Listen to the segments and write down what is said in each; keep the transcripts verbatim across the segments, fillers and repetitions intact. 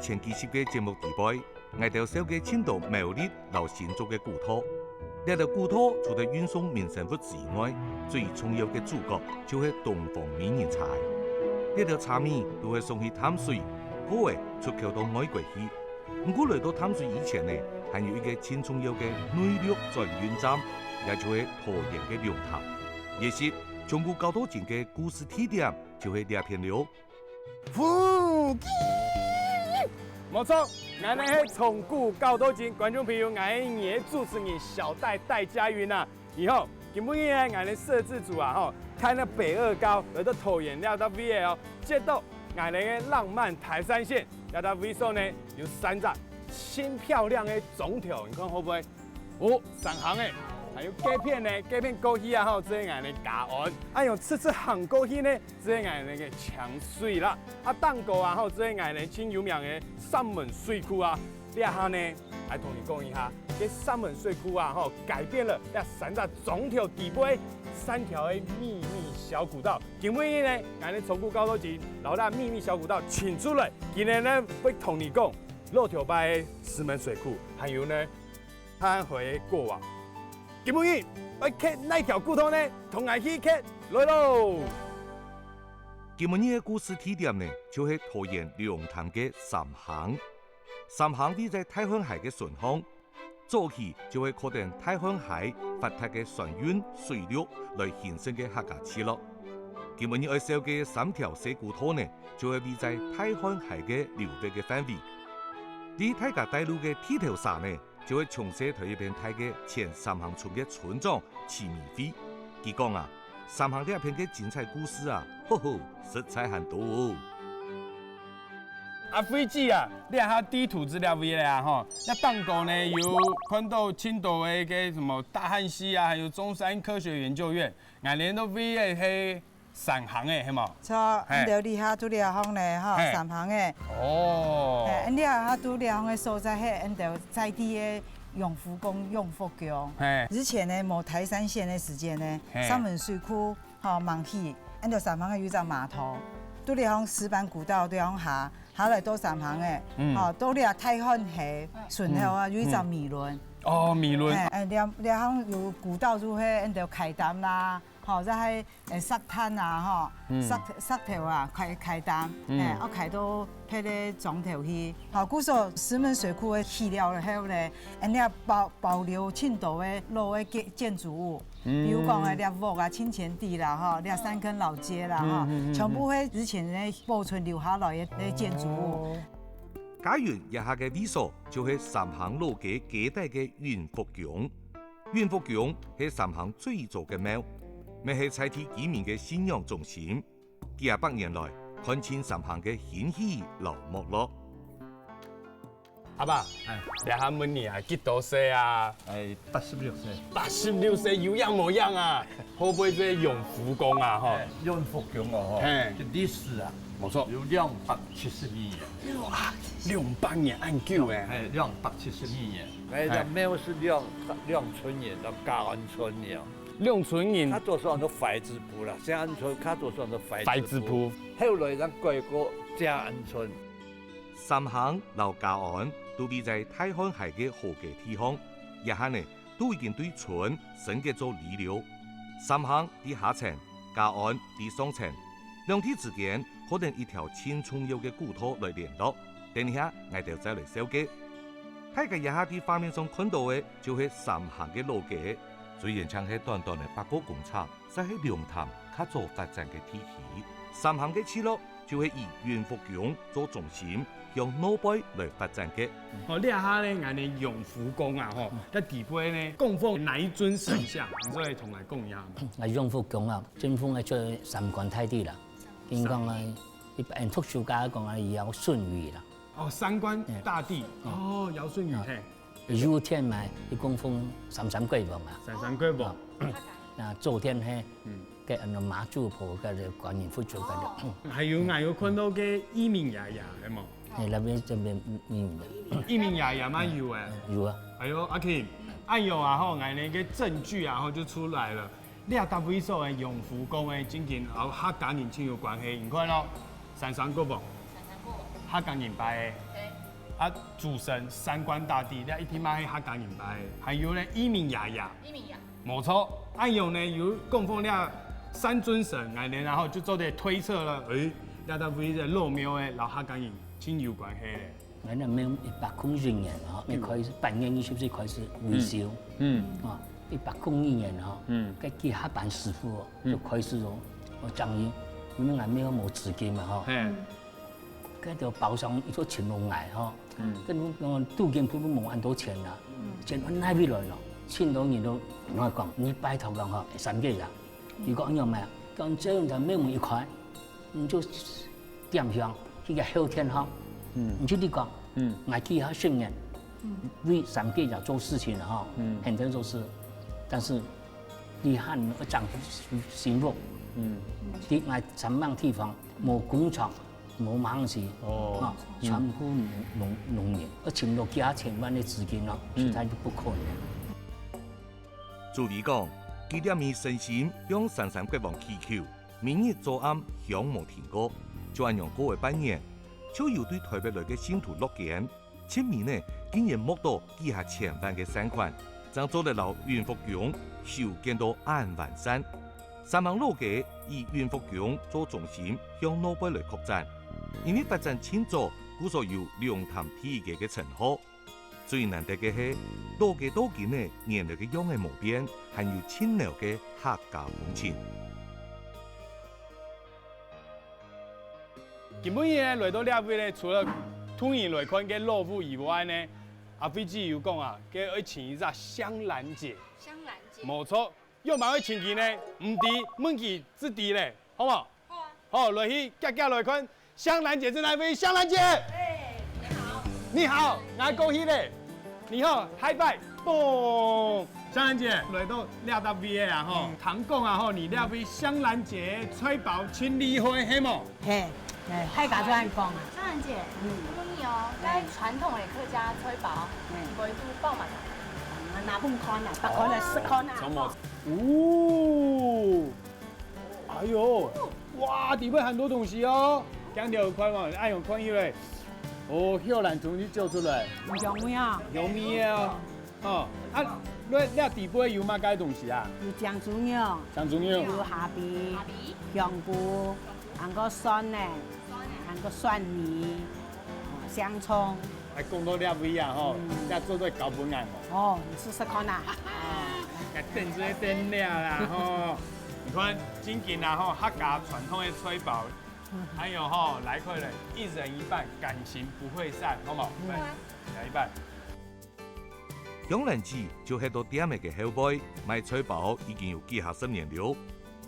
前幾集个節目底背，𠊎兜紹介盡多苗栗摎新竹个古道。這兜古道除了運送民生物資以外，最重要个主角就係東方美人車。這兜車尾都係送去淡水，過後出口到外國去。毋過來到淡水以前呢，還有一個盡重要个內陸轉運站，也就係桃園个龍潭。也係從古到今个故事地點就係這片了。 福建。無錯，𠊎等係從古到今，觀眾朋友，𠊎係你个主持人小戴戴嘉雲啊。你好，今晡日呢，𠊎等攝製組啊吼，開了北二高，來到桃園這搭位个哦，接到𠊎等个浪漫台三線這搭位所呢，有三隻盡漂亮个庄頭，你看好毋好？ 哦，三坑欸，還有該片呢，該片過去啊吼，就係𠊎等嘉安。啊，用直直行過去呢，就係𠊎等个清水啦。啊，頂高啊吼，就係𠊎等盡有名个石門水庫啊。這下呢，來同你講一下，這石門水庫啊吼，改變了這三隻庄頭底背三條个秘密小古道。今晡日呢，𠊎等從古到今，摎這秘密小古道請出來，今日呢，會同你講老頭擺个石門水庫，還有呢， 探海个過往。今晡日愛蹶哪條古道呢？同𠊎去蹶來咯！今晡日个故事地點呢，就係桃園龍潭个三坑。三坑位在大漢溪个脣項，早期就係靠等大漢溪發達个船運水陸來興盛个客家聚落。今晡日愛紹介个三條細古道呢，就係位在大漢溪个流域个範圍。在大家帶路个地頭蛇呢， 就係從細在這片大个前三坑村个村長徐美惠。佢講啊，三坑這片个精彩故事啊，吼吼，實在還多哦。阿輝姊啊，這下地圖資料位了啊吼，這頂高呢有看到盡多个該什麼大漢溪啊，還有中山科學研究院，𠊎等都位个係 三坑欸，係無？著，嘿。𠊎兜這下在這項呢，吼，嘿。三坑欸。哦。嘿，𠊎兜這下在這項个所在係𠊎兜在地个永福宮、永福宮。嘿。以前呢，無台三線个時間呢，嘿。石門水庫，吼，吂起，𠊎兜三坑欸有一隻碼頭，在這項石板古道這項下，下來到三坑欸，嗯。吼，到這大漢溪，脣頭啊，嗯。有一隻美崙。哦，美崙。嘿，欸，這，這項有古道就係𠊎兜開擔啦， 吼，就係，欸，石炭啊，吼，嗯。石，石頭啊，開，開擔，嗯。欸，愛開到別个庄頭去。吼，故所石門水庫个起了後呢，𠊎兜保，保留盡多个老个建，建築物，嗯。比如講，欸，這屋啊，清泉地啦，吼，這三坑老街啦，吼，嗯，嗯，嗯，嗯。全部係以前个保存留下來个，个建築物。哦。嘉雲這下个位所就係三坑老街街底个永福宮。 永福宮係三坑最早个廟，乜係在地居民个信仰中心。幾下百年來，看盡三坑个興起摎沒落。阿伯，哎。這下問你啊，幾多歲啊？哎，八十六歲。八十六歲有影無影啊？會毋會係永福宮啊？吼。哎，永福宮哦，吼，嘿。這歷史啊，無錯。有兩百七十年。哇，兩百年恁久欸。哎，兩百七十年。 哎，這廟係兩，兩村人，到嘉安村人。兩村人。較早係安到懷子埔啦，新安村較早係安到懷子埔。懷子埔。後來正改過嘉安村。三坑摎嘉安都位在大漢溪个河溝地項，這下呢，都已經對村升格做里了。三坑在下層， 嘉安在上層，兩地之間可能一條盡重要个古道來聯絡，等一下𠊎兜再來紹介。大家這下在畫面上看到个就係三坑个老街，雖然淨係短短个百貨公場，就係龍潭較早發展个地區。三坑个聚落就係以永福宮做中心， 向外背來發展个。好，這下呢，𠊎等永福宮啊，吼，在底背呢，供奉哪一尊神像？你做得同𠊎講一下嗎？啊，永福宮啊，敬奉个就三官大帝啦，應該講啊，一般讀書家講啊，堯舜禹啦。哦，三官大帝，嗯。哦，堯舜禹，嘿。 右殿嘛，佢供奉三山國王啊。三山國王。啊，左殿嘿，嗯。該安到媽祖婆，該个觀音佛祖，該个。還有，還有看到个義民爺爺，係無？嘿，該邊這邊，嗯，嗯。義民爺爺嘛有欸。有啊。哎喲，阿慶，恁樣啊吼，𠊎等个證據啊吼就出來了。 這搭位所个永福宮个，正經摎客家人盡有關係。你看咯，三山國王，三山國王。客家人拜个。對。啊，主神三官大帝，這一定嘛係客家人拜个，還有呢，義民爺爺。義民爺。無錯，恁樣呢，有供奉這三尊神，𠊎等然後就做得推測了，誒，這搭位个老廟誒，摎客家人真有關係咧。𠊎等廟一百空一年吼，一開始八月二十四開始維修，嗯。啊，一百空一年吼，嗯。該幾下班師傅哦，嗯。就開始哦，哦，講究，因為𠊎廟無資金嘛吼，嘿。該就包上一座青龍來吼，嗯。跟你講，鍍金鋪都無恁多錢啦，嗯。錢哪位來咯？請到人都，𠊎講，你拜託講吼，三個月啊，你講恁樣咩？講這樣就廟門一開， 你就點香，去个後天吼，嗯。你就你講，嗯。𠊎去下新年，嗯。為三個月做事情吼，嗯。很多做事，但是你還愛講幸福，嗯。你愛什麼地方，無工廠，無忙事，哦。啊，嗯。全部農，農，農民，而且都幾千萬的資金咯，嗯。實在就不可能。朱偉講，佢這位誠心向三山國王祈求， 每日早暗香無停過，就恁樣過了半年，就有對臺北來个信徒落捐，盡尾呢，竟然募到幾下千萬个善款，正做得摎雲福宮修建到恁完善。三坑老街以雲福宮做中心，向外背來擴展，因為發展盡早，故所有龍潭第一街个稱號。 最難得个係，老街到今呢，原來个樣仔無變，還有盡濃个客家風情。今晡日呢，來到這位呢，除了同人來看个老屋以外呢，阿輝姊有講啊，該愛請一隻香蘭姐。香蘭姐。無錯，仰般愛請佢呢？毋知，問佢就知咧，好無？ 好啊。好，來去，遽遽來看，香蘭姐在哪位？香蘭姐！哎，你好。你好，𠊎過去咧。你好，high five，咚！香蘭姐，來到這搭位个啊吼，嗯。聽講啊吼，你這位香蘭姐菜包盡厲害，係無？嘿，哎，大家都恁講啊。香蘭姐，嗯。問你哦，該傳統个客家菜包，嗯。你會做包無？啊，拿分看啊，拿看啊，試看啊。哦。 哎喲，哇，裡背很多東西哦。鏡頭有看無？哎喲，看起來，哦，葉蘭從裡走出來。香味啊。香味啊。哦，啊，這，這裡背有麼个東西啊？有醬豬肉，醬豬肉。有蝦皮，蝦皮。香菇，還過蒜呢，蒜呢。還過蒜泥，哦，香蔥。 哎，講到這位啊吼，嗯。這做得交分𠊎無？哦，你試試看啊。哎，等這等了啦吼。你看，正經啊吼，客家傳統个菜包，嗯。還有吼，來，快來，一人一半，感情不會散，好無？嗯。來，來一半。香蘭姐就歇到店仔个後背，賣菜包已經有幾下十年了。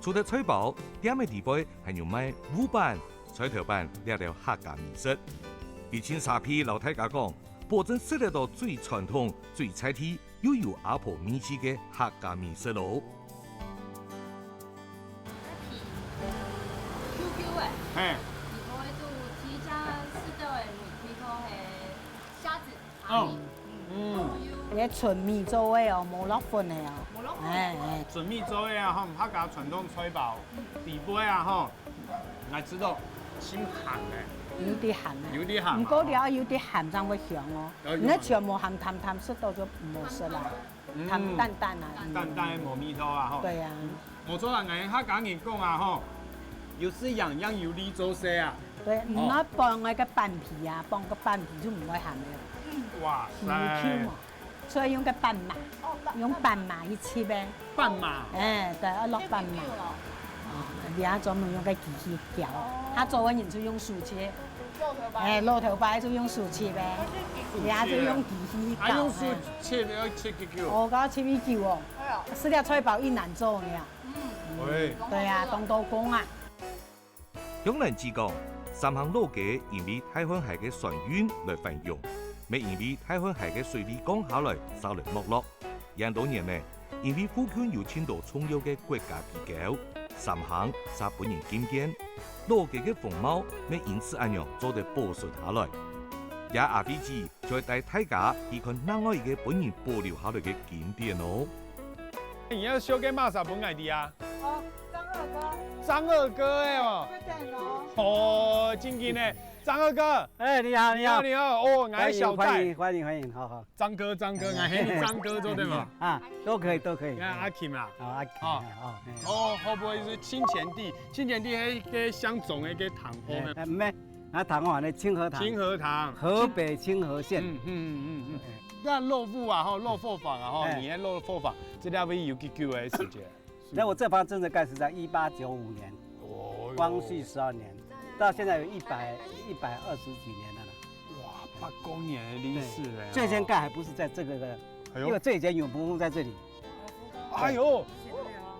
除了菜包，店仔裡背還有賣粄粄、 菜頭粄這兜客家美食。佢盡沙鼻摎大家講，保證食得到最傳統、最在地，又有阿婆味緒个客家美食囉。皮，Q Q个，嘿。裡背就自家食到个味，味道係蝦子。 哦，嗯。該純米做个哦，無落粉个哦。無落粉。哎，哎。純米做个啊，吼，客家傳統菜包，底背啊，吼，𠊎知道，盡鹹个。有點鹹啊。有點鹹啊，毋過你愛有點鹹正會香哦。哦，有鹹。你那全部鹹淡淡，食到就毋好食啦。嗯。淡淡淡啊。淡淡个無味道啊，吼。對啊。 無錯啦，𠊎客家人講啊吼，有時樣樣有理做事啊。對，哦。毋好放該个粄皮啊，放个粄皮就毋會鹹了。哇塞。皮有Q嘛，所以用个粄嫲，哦，粄，用粄嫲去切个。粄嫲。哎，對，愛落粄嫲。切Q Q哦。哦，你愛專門用个機器攪，哦。佢做个人就用手切。老頭擺。哎，老頭擺就用手切个，手切。你愛就用機器去攪，啊，用手切，哎。愛切Q Q。哦，搞切Q Q哦。哎呀。食了菜包已難做呢。 嗯。喂。對啊，當多工啊。香蘭姐講，三坑老街因為大漢溪个船運來繁榮，乜因為大漢溪个水位降下來，續來沒落。恁多年呢，因為附近有盡多重要个國家機構，三坑嗄分人禁建，老街个風貌乜因此恁樣做得保存下來。這下阿飛姊 就會帶大家去看另外一個分人保留下來个景點哦。你愛紹介麼儕分𠊎知啊？哦，張二哥。張二哥个哦。對哦。哦，正經呢，张二哥，哎，你好，你好。你好，你好，哦，𠊎个小弟。欢迎，欢迎，欢迎，好，好。张哥，张哥，哎，哎，喊你张哥做对吗？啊，都可以，都可以。啊，阿Kim啦。哦，阿Kim，哦。哦，哎，哦。哦，好不好意思，清泉地，清泉地迄个乡总个个堂号呢？哎，哎，毋係，啊，堂號呢，清河堂。清河堂。河北清河县。嗯，嗯，嗯，嗯，嗯。哎。該老屋啊，吼，老伙房啊，吼，哎。你个老伙房，这两位有几久个时间？ 那我这房真的盖是在一八九五年，哦哟。光绪十二年，到现在有一百，一百二十几年了啦。哇，百多年的历史了哦。对，最先盖还不是在这个的，哎呦。因为这以前永福宫在这里。哎呦，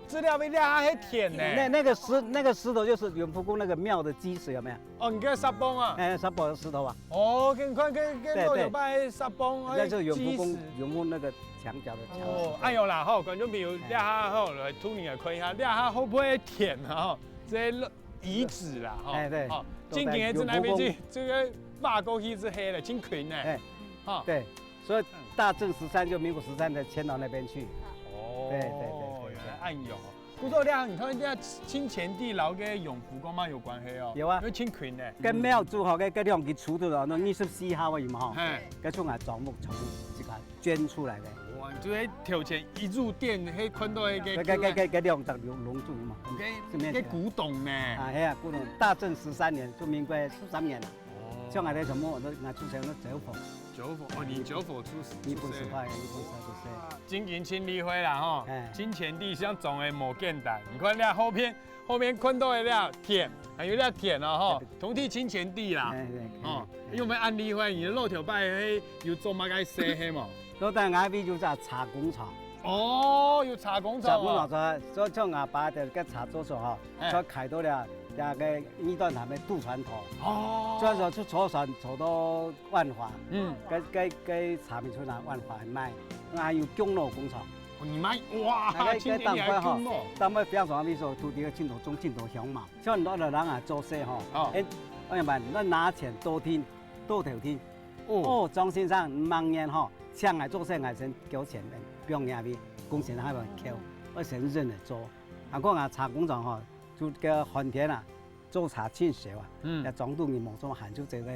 这两位那还甜呢。那，那个石，那个石头就是永福宫那个庙的基石，有没有？ 哦，你个石板啊？哎，石板的石头啊。哦，你看，跟，跟老友拜石板，对，对。那是永福宫，哎，基石。永福那个墙角的墙。哦，哎呦啦，吼，观众朋友，哎。这下吼，来，同你来看一下，这下会不会甜啊？吼，这些遗址啦，吼。哎，对。哦，都在今天在那边去，永福宫。这个挖过去是黑的，真困呢。哎，哈。对。 所以大正十三就民国十三才迁到那边去。哦，对，对，对，对，原来恁樣哦。不过这样，你看这清泉地摎个永福宫嘛有关系哦。有啊。因为清泉呢。跟庙主吼，跟，跟两个柱头哦，那二十四号个有嘛吼？嘿。跟从俺庄屋从这个捐出来的。哇，就在头前一入殿，嘿，看到那个，跟，跟，跟，跟两只龙，龙柱嘛。OK，是没有错。那古董呢？啊，哎呀，古董，大正十三年，就民国十三年了。哦。像俺那什么，我都拿出钱都折佛。 九佛，哦，你九佛出世，你不是快，你不是不是。金银清理会啦吼，哎。清泉地乡总的无简单。你看那后面，后面看到的那田，还有那田哦吼，对。同地清泉地啦。哎，对，哦，哎。因为我们按理会，你的老头拜嘿，有做么个事嘿嘛？都在俺位就在茶工厂。哦，有茶工厂哦。茶工厂做，所以像俺爸的个茶做手哈，哎。就开到了那个二段潭的渡船头。哦。所以说就坐船坐到 万华，嗯。該，該，該茶米出來萬華賣，該還有薑母工廠。哦，你賣，哇，那个，該當擺吼，今年你還薑母。當擺非常常，比如說土地个盡多種盡多香嘛，像很多的人啊做事吼，哦。哎，哎呀媽，那拿錢多聽，多頭聽。哦。哦，張先生，你明年吼，請𠊎做事，𠊎先繳錢，不用你那邊，工錢還無繳，我先認了做。啊，講啊，茶工廠吼，就个寒天啊，做茶盡少啊，嗯。也莊肚人無做閒，就這个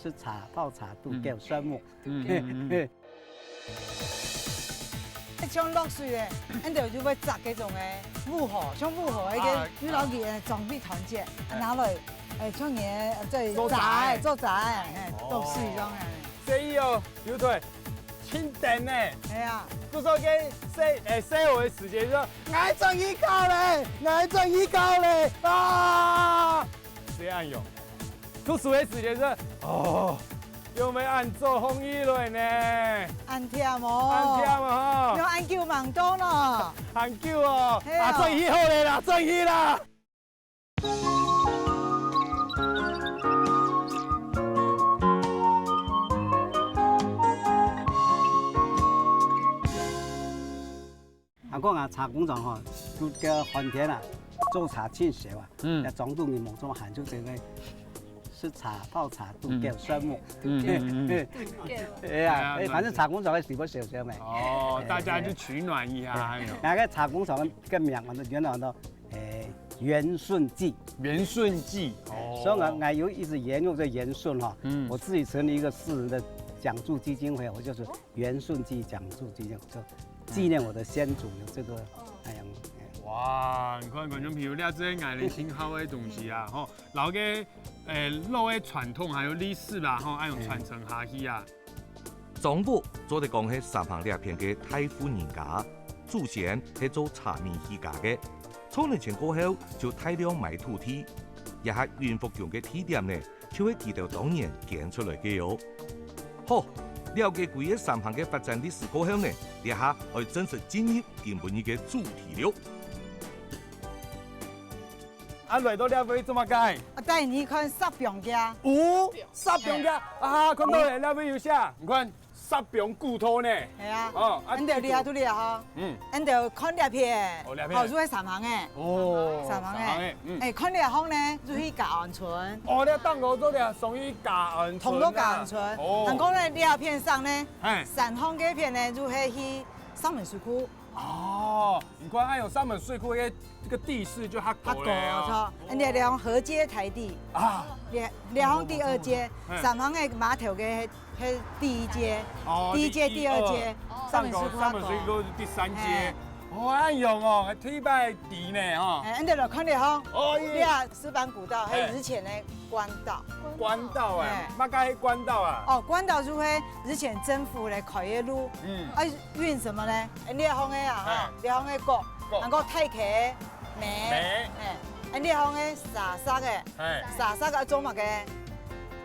食茶、泡茶、渡狗、算木。嗯，嗯，嗯。像落水咧，恁樣就會摘該種个烏河，像烏河該个，啊，你摎佢，呃，裝備團結，哎。拿來，哎，像你，呃，做罨，做罨，做罨，嘿，哦。落水這樣，哎。所以哦，有對，真等呢。哎呀。不說跟細，哎，細个時節說，𠊎轉去搞咧，𠊎轉去搞咧，啊！這樣用。 讀書个時節係，哦，又愛恁早䟘起來呢。恁忝哦。恁忝哦。又恁久吂到呢。恁久哦。係啊。啊，轉去好咧啦，轉去啦。啊，講啊，茶工廠吼，就个寒天啊，做茶盡少啊，嗯。也莊肚人無做閒，就這个食茶、泡茶、渡狗、嗯。算木。嗯，嗯，嗯。哎呀，哎呀，哎，反正茶工廠个時節少少咩。哦，哎，大家就取暖一下，哎。哎呦。那个茶工廠个名，原來叫，哎，元順記。元順記，哎，哦。所以我，我有一直沿用這元順哈，嗯。我自己成立一個私人的獎助基金會，我就是 元順記獎助基金會，就紀念我的先祖有這個，哎呀，哎。哇，你看觀眾朋友，這真係𠊎等盡好个東西啊，吼，摎个，誒，老个傳統還有歷史啦，吼，愛用傳承下去啊。莊屋做得講係三坑這片个大戶人家，祖先係做茶米起家个， 從來前過後就大量買土地，這下雲福宮个地點呢，就係佢兜當年捐出來个哦。好，了解歸個三坑个發展歷史過後呢，這下愛正式進入今晡日个主題了。啊，來到這位做麼个？啊，帶你看石板架。哦，石板架啊，看到了，這位有寫，你看。 石板古道呢？係啊。哦，啊，恁樣這都這吼。嗯。恁樣看這片，哦，這片。哦，就係三坑个。哦，三坑个。三坑个，嗯。誒，看這項呢，就去葭安村。哦，這頂高做這屬於葭安村啊。通到葭安村。哦。還講呢，這片上呢，嘿。山項該片呢，就係去石門水庫。哦，你看，恁樣石門水庫个這個地勢就較高了哦。較高，著。人家講河階台地。啊。這，這項第二階，嗯。三項个碼頭个，該第一階，哦，第一階、第一、第二階，二。石門水庫較高。石門水庫是第三階。嘿。哦，恁樣哦，第一擺知呢，哦。哎，恁樣來看這項。哦，耶。這啊，石板古道，還有，嘿。以前个官道。官道啊，哎。麼个係官道啊？哦，官道就係以前政府來開个路。嗯。啊，運什麼呢？哎，這項个啊，哈，哎。這項个穀，穀。還有大溪个 糜。糜。哎，恁樣个沙石个，哎。沙石个做麼个？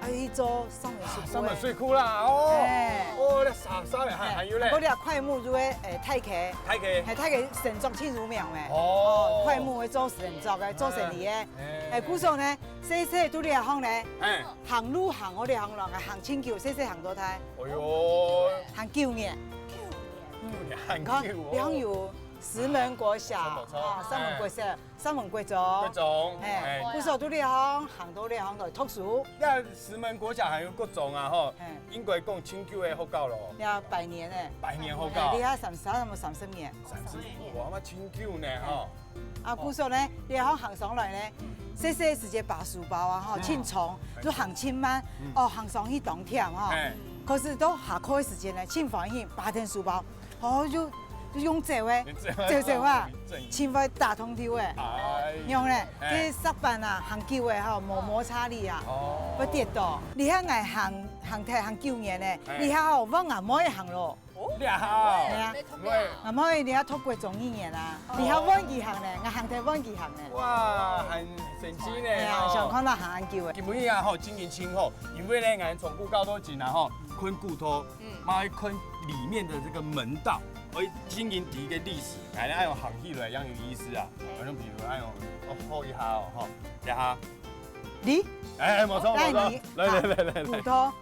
啊，去做石門水庫个。石門水庫啦，哦。哎。哦，這沙石个，還，哎，還有咧。還有這檜木就係，哎，大溪。大溪。哎，大溪神作盡有名咩。哦。哦，檜木个做神作个，做生理个。哎。哎，故所呢，細細在這項呢，哎。行路行到這項咯，行盡久，細細行到大。哎喲。行九年。九年。嗯。九年，你看，行久哦。這項有 石門國小，哦，石門國小，哎。石門國中。國中，哎，哎。故所在這項，行到這項來讀書。該石門國小還有國中啊，吼，哎。應該講盡久个學校咯。這百年个。百年學校。哎，這下三十，差不多三十年。三十，哇，該盡久呢，吼。啊，故所呢，這項行上來呢，細細時節揹書包啊，吼，嗯。盡重，就行盡慢，嗯。哦，行上去當忝，吼。哎。可是到下課个時間呢，盡歡喜，揹等書包， 哦，就，就用走个，用走个走走啊，走走。盡會打通丟个。哎。用咧，哎。這石板啊，行久个吼，無摩擦力啊，哦。會跌倒。這下𠊎行，行忒行九年咧，哎。這下吼，換吾妹行咯。哦？這下哦？係啊。喂。吾妹這下讀國中一年啊，哦。這下換佢行咧，𠊎行忒換佢行咧。哇，很神奇呢，係啊，哦。想看佢行恁久个。今晡日啊，吼，心情盡好，因為呢，𠊎從古到今啊，吼，看古道， 嗯。嘛愛看裡面的這個門道，愛經營第一個歷史，哎，恁樣行起來，恁有意思啊。哎。反正比如，哎喲，哦，好一下哦，吼，一下。你？哎，無錯，無錯。帶你來，來，來，來，來，來。古道。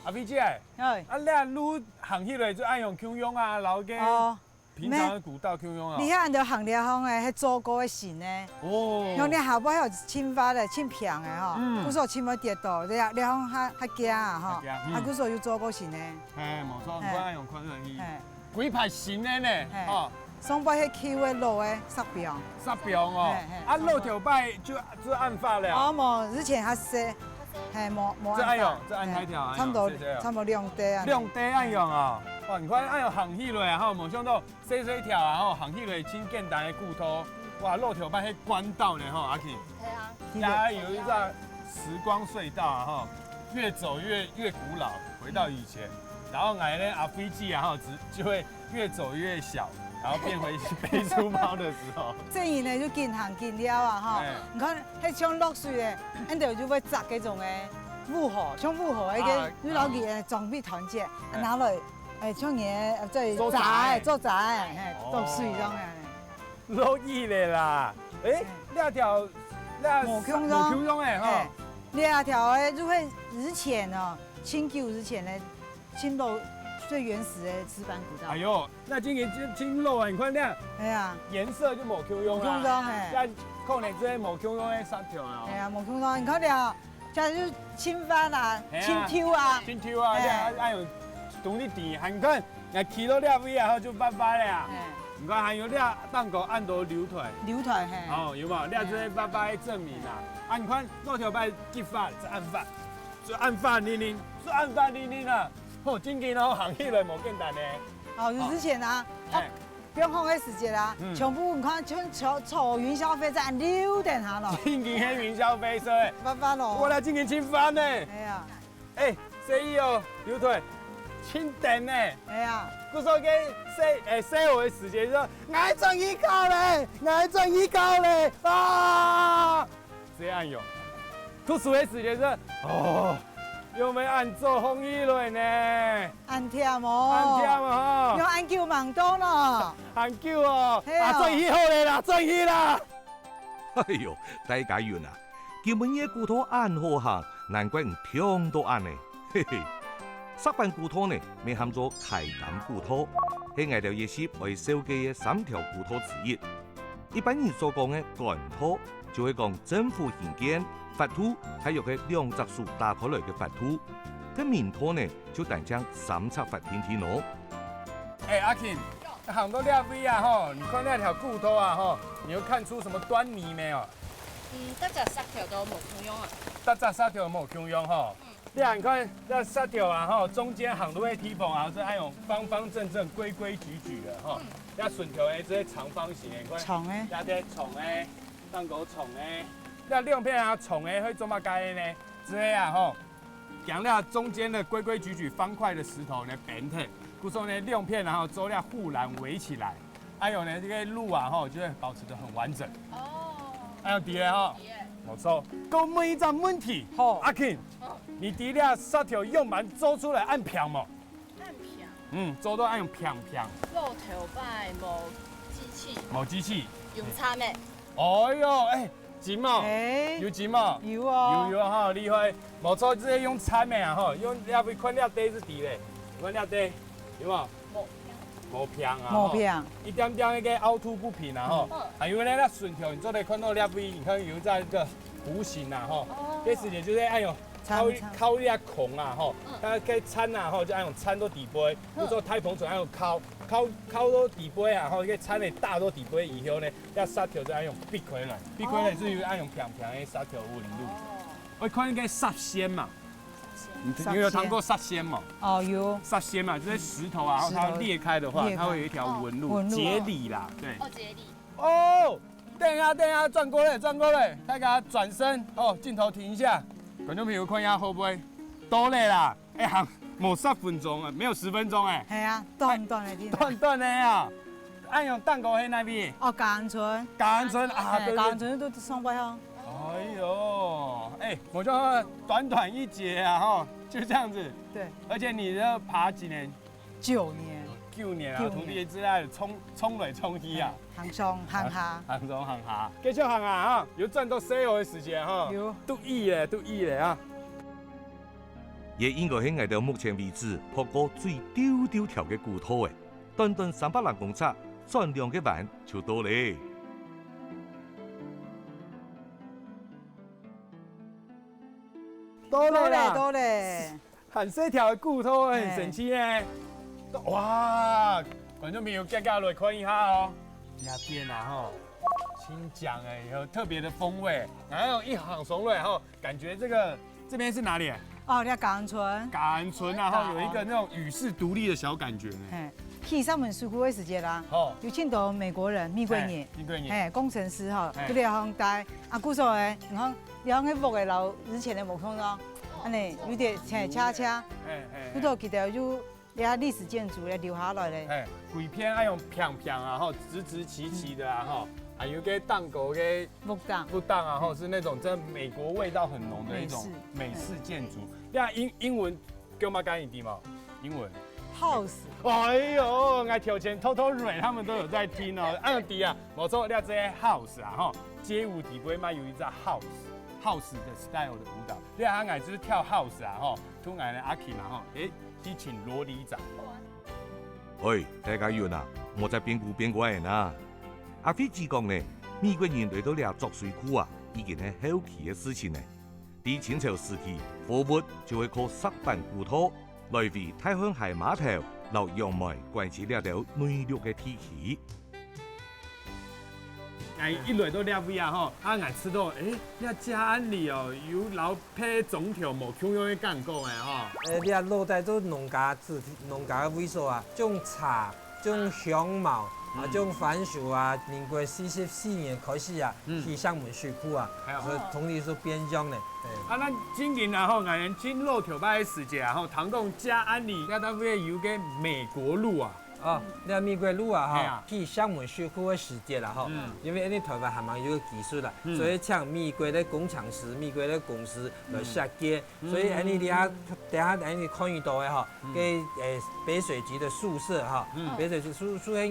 阿飛姐，哎。啊，這路行起來就恁樣共樣啊，摎該哦。 平常个古道共樣啊。你看，你行這項个，係做過个新个。哦。像你下背還有盡滑个、盡平个吼，嗯。故所盡會跌倒，這，這項較，較驚啊吼，較驚，嗯。啊，故所有做過新个。嘿，無錯，嘿。你看用看上去，嘿。規排新个呢，嘿。吼。上背係舊个老个石板。石板哦，嘿，嘿，啊，上背。老頭擺就，就恁闊了。哦，無，以前較細，嘿，無，無恁闊。這恁樣，這恁大條，嘿，恁樣，差不多，這，這樣。差不多兩塊啊。兩塊恁樣啊。哇，你看恁樣行起來啊，吼，無想到 細細條啊，吼，行起來盡簡單个古道，哇，老頭擺係官道呢，吼，阿King。係啊。這有一段時光隧道啊，吼，越走越，越古老，回到以前。然後𠊎呢，阿飛姐啊，吼，只，就會越走越小，然後變回肥豬貓的時候。這人呢，就緊行緊尞啊，吼。哎。你看，該像落水个，恁樣就會摘該種个烏河，像烏河个，啊，你摎佢个裝備團結，哎。拿來 哎，像你个，呃，做做簪，簪，做簪，嘿，哦。做水這樣个。落雨了啦。哎，嗯。這條，這無共樣。無共樣个吼。哎，這條个就係以前哦，盡久以前个，盡老，最原始个石板古道。哎喲，這今年真，真老啊，你看這。哎呀。顏色就無共樣啊。無共樣，嘿。這可能這無共樣个石頭啊。哎呀，無共樣，你看這， 這就盡彎啊，嘿啊，盡抽啊。盡抽啊，嘿。你看，哎喲，當你低，還看，𠊎企到這位啊，就彎彎了啊。嘿。你看，還有這頂高恁多樓梯。樓梯，嘿。哦，有無？這就係彎彎个證明啊。嘿。啊，你看，老頭擺幾闊，就恁闊，就恁闊靈靈，就恁闊靈靈啊。吼，真經哦，行起來無簡單呢。哦，有之前啊，哦。嘿。 放學个時節啊，嗯。全部你看，像坐，坐雲霄飛車恁溜等下咯。正經係雲霄飛車欸。彎彎咯。我來正經盡彎呢。哎呀。哎，細義哦，有腿，盡等呢。哎呀。故所該細，哎，細學个時節就說，𠊎轉去考咧，𠊎轉去考咧，啊！ 這恁樣。讀書个時節係，哦，又愛恁早䟘起來呢。恁忝哦。恁忝哦。又恁久吂到呢。恁久哦。係哦。啊，轉去好咧啦，轉去啦。哎喲，大家運啊，今晡日个古道恁好行，難怪你暢到恁呢。嘿嘿。石板古道呢，乜喊做開擔古道，係𠊎兜這集愛紹介个三條古道之一。 一般人所講个官道，就係講政府興建、闊度，大約係兩隻手打開來个闊度。該名堂呢就單淨三尺闊定定哦。哎，阿King，行到這位啊吼，你看那條古道啊吼，你有看出什麼端倪沒有？嗯，大家石頭都無共樣啊。大家石頭無共樣吼。你看，這石頭啊吼，中間行路个地方啊，是恁樣方方正正、規規矩矩个吼。這順條个這个長方形个，你看，長个，這个長个，當高長个，這兩片啊長个會做麼个呢？這个啊吼， 將這中間的規規矩矩方塊的石頭呢，變成，故所呢，兩片然後做這護欄圍起來，還有呢，這個路啊，吼，就會保持得很完整。哦，還有底下哈，底下，沒錯。各問一個問題，好，阿King，你知這石頭樣板做出來恁平無？恁平，嗯，做到恁平平，老頭擺無機器，無機器，用杉个。哎喲，哎。 真無？欸，有真無？有哦，有有哈，厲害！無錯，這个用杉个啊吼，用這位看這底就知咧，你看這底，有無？無平啊，無平，一點點那個凹凸不平啊吼。還有呢，那順條你做得看到這位，你看有這個弧形啊吼，這時節就係哎喲，靠靠這孔啊吼，那個杉啊吼，就哎喲杉到底背，就做大篷船哎喲靠靠靠到底背啊吼，這個杉个搭到底背以後呢， 這石頭就恁樣必開來，必開來就有恁樣平平个石頭紋路。我看該石線嘛，你你有聽過石線嗎？哦，有。石線嘛，就是石頭啊，然後它裂開的話，裂開，它會有一條紋路，紋路，節理啦，對。哦，節理。哦，等一下，等一下，轉過來，轉過來，大家轉身哦，鏡頭停一下，觀眾朋友看一下會不會到了啦？ 哎，行，無十分鐘啊，沒有十分鐘哎。係啊，短短个地方。短短个啊，恁樣蛋糕係哪位？哦，港安村。港安村啊，對對。港安村都上擺哦。哎喲，哎，我就短短一節啊，吼，就這樣子。對。而且你要爬幾年？九年。九年啊，九年。土地之類的衝衝來衝去啊。行上行下。行上行下，繼續行啊，哈，有賺到細个時間哈。有。都意咧，都意咧啊。 也應該係𠊎兜目前為止拍過最丟丟條个古道欸，短短三百零公尺，轉兩個彎就到咧。到咧啦！到咧！很細條个古道，很神奇欸！哇，觀眾朋友，大家來看一下哦，這邊啊吼，新講欸，有特別的風味，然後一行上來吼， 感覺這個這邊是哪裡？哦，這港安村。港安村啊，然後有一個那種與世獨立的小感覺呢。嘿，去石門水庫个時節啦，哦，有盡多美國人、美國人，美國人，嘿，工程師吼，都來這項戴。啊，故所欸，你看，這項个屋仔摎以前个無共樣，恁呢有點嘿，斜斜，嘿嘿，不過佢兜有 這歷史建築咧留下來咧。哎，規片愛用平平啊，吼，直直齐齊的啊，吼，還有个蛋糕个屋頂，屋頂啊，吼，是那種真的美國味道很濃的一種美式建築。那英英文叫麼个你知嗎？英文。House。哎喲，𠊎頭前偷偷蕊，他們都有在聽哦。啊，對啊，無錯，這隻house啊，吼，街舞底背嘛有一隻house，house的style的舞蹈。對啊，𠊎就是跳house啊，吼，同𠊎的阿Kim啊，吼，誒， 去尋蘿莉仔。哎，大家遠啊，莫再變古變怪啦！阿輝姊講呢，美國人來到這濁水庫啊，已經係後期个事情呢。在清朝時期，貨物就會靠石板古道來回大漢溪碼頭摎楊梅關西這兜內陸个地區。 𠊎一來到這位啊吼，啊𠊎知道，誒，這嘉安里哦，有摎別莊頭無共樣个感覺誒吼。誒，這老底做農家子弟，農家个位所啊，種茶，種香茅，啊種番薯啊，民國四十四年開始啊，去石門水庫啊，所以同時就變樣了。啊，咱今日啊吼，𠊎等盡老頭擺个時節啊吼，聽講嘉安里這搭位有个美國路啊， 哦，這美國路啊，吼，係啊。去石門水庫个時節啦，吼，嗯。因為𠊎等臺灣還吂有个技術啦，嗯。所以請美國个工程師、美國个公司來設計，嗯。所以𠊎等這下，等下𠊎等看得到个吼，嗯。个，誒，北水局个宿舍哈，嗯。北水局宿，宿舍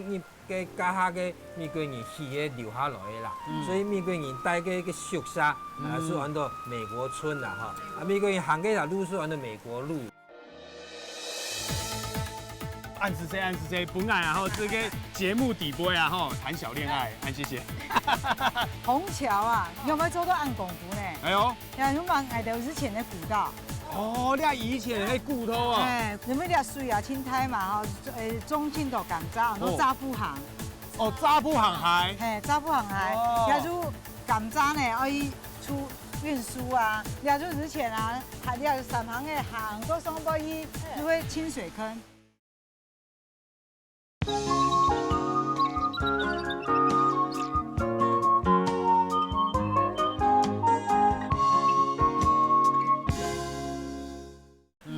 个該下个美國人起个留下來个啦，嗯。所以美國人戴个个宿舍，啊，嗯。係安到美國村啦，哈，啊，美國人行个啦路係安到美國路。 恁仔細，恁仔細，本來啊吼，這個節目底背啊吼，談小戀愛，恁謝謝。虹橋啊，仰會做到恁功夫呢？哎喲，呀，有問𠊎兜以前个古道。哦，這以前个古道啊。哎，因為這水啊，清代嘛，吼，誒，種盡多甘蔗，哦。都炸不行。哦，炸不行還。嘿，炸不行還，哦。也就甘蔗呢，愛出運輸啊，也就之前啊，還這三行个行到上背去，就會清水坑。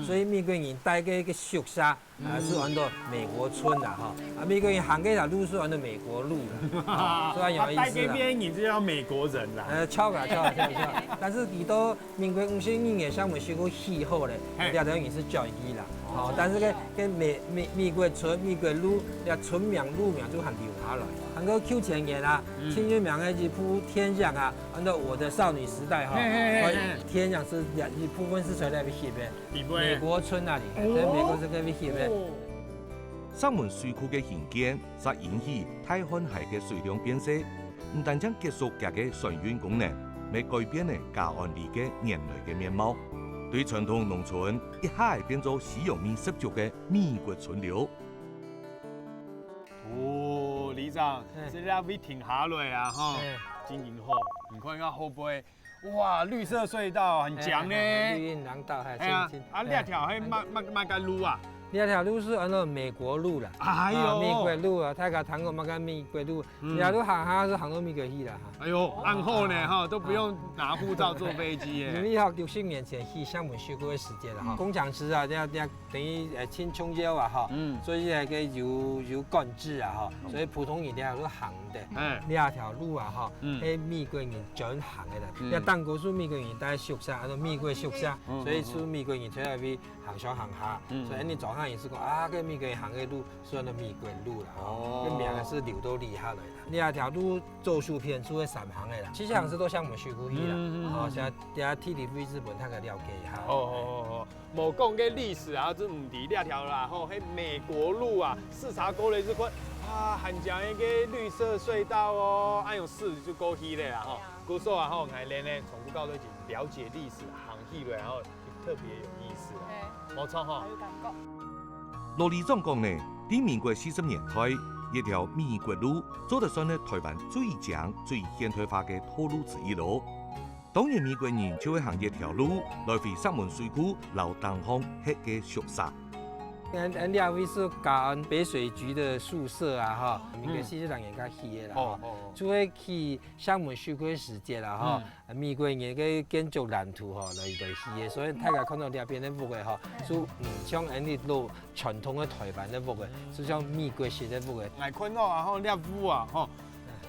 所以美國人戴个一個宿舍，啊，是安到美國村啦，吼。啊，美國人行个條路是安到美國路啦，啊，所以有意思啦。啊，戴个邊人就叫美國人啦。呃，巧啊，巧啊，巧啊，巧啊。但是佢到民國五十二年，廈門水庫起好咧，嘿。這條路是轉去啦。哦，但是个，个美，美，美國村、美國路，這村名、路名就還留下來。還過舊前年啊，嗯。最有名个一部電影啊，安到《我的少女時代》吼，嘿，嘿，嘿，嘿。電影是一部分是在該位翕个，翕个。美國村那裡，哦。在美國是該位翕个。哦。 廈門水庫个興建，煞引起大漢溪个水量變細，毋單淨結束佢个船運功能，乜改變了葭安里个原來个面貌。對傳統農村，一下仔變做西洋味十足个美國村了。哦，里長，嘿。這位停下來啊，吼，嘿。真好，你看一下後背， 哇，綠色隧道很強呢。哎，哎，哎，綠蔭廊道，嘿，哎呀，真，真，啊，哎。這條係麼，麼，麼个路啊？這條路係安到美國路啦。哎喲。啊，美國路啊，大家聽過麼个美國路？嗯。這路行下係行到美國去啦，哈。哎喲，恁好呢，哈，都不用拿護照坐飛機耶。因為哈，六十年前去廈門水庫个時節啦，哈，嗯。工程師啊，這，這等於，呃，盡重要啊，哈。嗯。所以那個有，有管制啊，哈，嗯。所以普通人這路行 的。哎。這條路啊，吼，嗯。係美國人專行个啦。嗯。這頂高係美國人戴宿舍，安到美國宿舍，嗯，所以係美國人在該位行上行下。嗯。所以恁呢早上也係講，啊，該美國人行个路，係安到美國路啦，吼。哦。該名係留到這下來啦。這條路左手片就係三行个啦，其實行係到廈門水庫去啦。嗯，嗯，嗯。哦，現在等下地理位置分大家了解一下。哦，哦，哦，哦。 無講个歷史啊，就毋知這條啦，吼，係美國路啊，視察過來就看，啊，還像一個綠色隧道哦，恁樣駛就過去了啦，吼。對啊。故所啊，吼，𠊎等呢，從古到今已經了解歷史，行起來，然後特別有意思啊。嘿。無錯吼。好有感覺。羅里長講呢，在民國四十年代，一條美國路做得算係臺灣最靚、最現代化个道路之一囉。 當然美國人就會行這條路來回廈門水庫摎頂項歇个宿舍。恁，恁這位係葭安北水局个宿舍啊，吼，嗯。民國四十六年該起个啦，吼。哦，哦，哦。就係起廈門水庫个時節啦，吼，嗯。美國人个建築藍圖，吼，來，來起个，所以大家看到這片个屋仔，吼，就，嗯，像恁呢老傳統个臺灣个屋仔，嗯。就像美國式个屋仔。𠊎看到啊，吼，這屋啊，吼，